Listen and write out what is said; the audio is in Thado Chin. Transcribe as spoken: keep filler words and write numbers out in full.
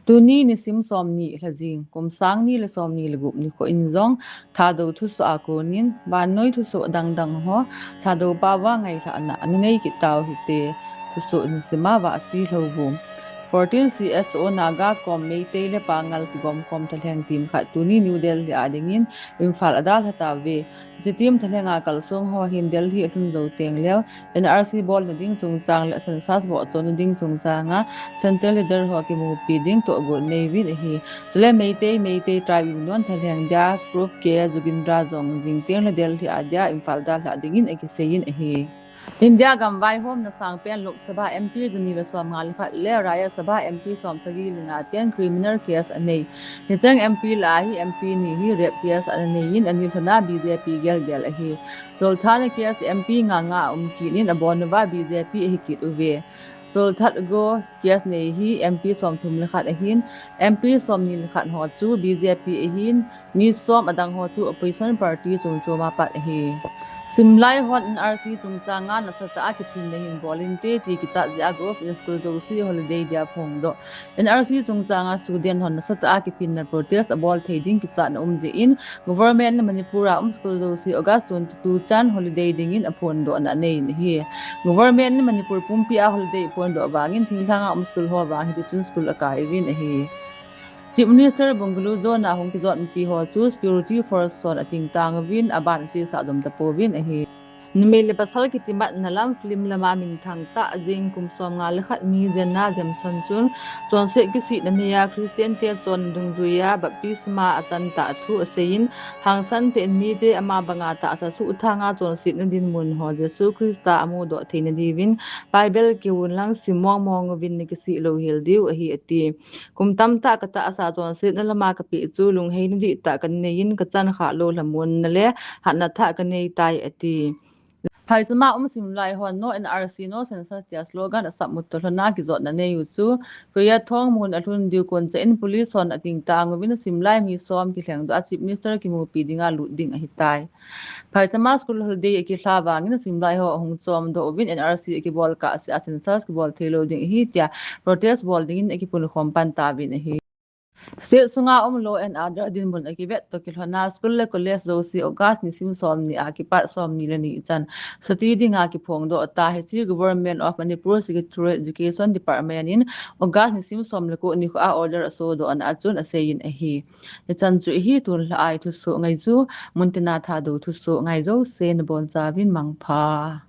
Tuni nisim somni lha jing, kum sang ni le somni le gup nikho in jong Thadou thusoh a konin vannoi thusoh dangdang ho Thadou pao a ngailhahna ana nei kit tau hite. Thusoh nisim a Vahsi Lhouvum. Fourteen C S O Naga kom Meitei le Pangal kigomkhom thalheng team khat tuni New Delhi a dingin Imphal a dalha tauve. Hiche team thalheng a kalsong ho hin Delhi alhun jou teng leu N R C bolna ding chungchang le census vohchonna ding chungchang a central leader ho kimupi ding tohgon nei uvin ahi. Chule Meitei, Meitei Tribe Union thalheng dia Prof K Jogindra jong jing teng le Delhi a dia Imphal dalha dingin akiseiyin ahi. India gam vaihomna sangpen Lok Sabha M P jani le somnga le khat le Rajya Sabha M P somsagi le nga ten criminal case anei. Hicheng M P lah a hi M P ni hi rape case ana neiyin, anilhona B J P gelgel ahi. Tolthana case M P nga nga a um kit in, abon uva B J P ahi kit uve. Tolthat go case nei hi M P somthum le khat ahin, M P somni le khat ho chu B J P ahin, mi som adang ho chu opposition party chungchom a pat ahi. Simlai hon N R C chungchang a nasatah a kiphinna hin bol inte ti kichat jeh a Govt in school jouse holiday dia phongdoh. N R C chungchang a student hon nasatah a kiphinna protest abol thei ding kichatna um jeh in, Government in Manipur a um school jouse August twenty-two chan holiday dingin aphondohna anei in ahi. Government in Manipur pumpi a holiday aphondoh vangin thinglhang a um school ho vang hitichun school akai uvin ahi. Chief Minister bungalow jona hung kijot mipi ho chu security force hon atingtang uvin, aban achesah jom tapouvin ahi. Numei le pasal kitimatna lam film lama minthang tah jing kum somnga le khat mi Jenna Jameson chun chonset kisihna neiya Christian te chonna dungjuiya baptisma achan tah thu aseiyin, hangsan tah in mite ama banga tahsa suhthanga chonsetna dinmun ho Jesu Christa amudoh theina diuvin Bible kiun lang sim mongmong uvin nakisih louhel diu ahi ati. Kum tamtah katahsa chonsetna lama kapeh chu lungheina dihtah kaneiyin kachan khah lou lhamonna le hatna thah kaneitai ati. Phaichama um simlai hon No N R C, No Census tia slogan asapmut toh lhona kijotna neiyu chu Koya Thong mun alhun diu koncha in police hon atingtang uvin simlai mi som kilhengdoh a Chief Minister kimupi dinga lut ding ahitai. Phaichama school holiday akilha vangin simlai ho ahung chomdoh uvin N R C akibol kahsea census kibol theilou ding ahi tia protest bol dingin akipunkhom pan tauvin ahi. State sunga um law and order dinmun akivet toh kilhona school le college jouse August nisim somni a kipat somni le ni chan chuti dinga kiphongdoh tai. Hiche Government of Manipur Secretariat Education Department in August nisim som le ko nikho a order asodohna a chun aseiyin ahi. Hichan chu ahi tunlhah a ithusoh ngaiju, muntina Thadou thusoh ngai jouse nabonchauvin mangpha.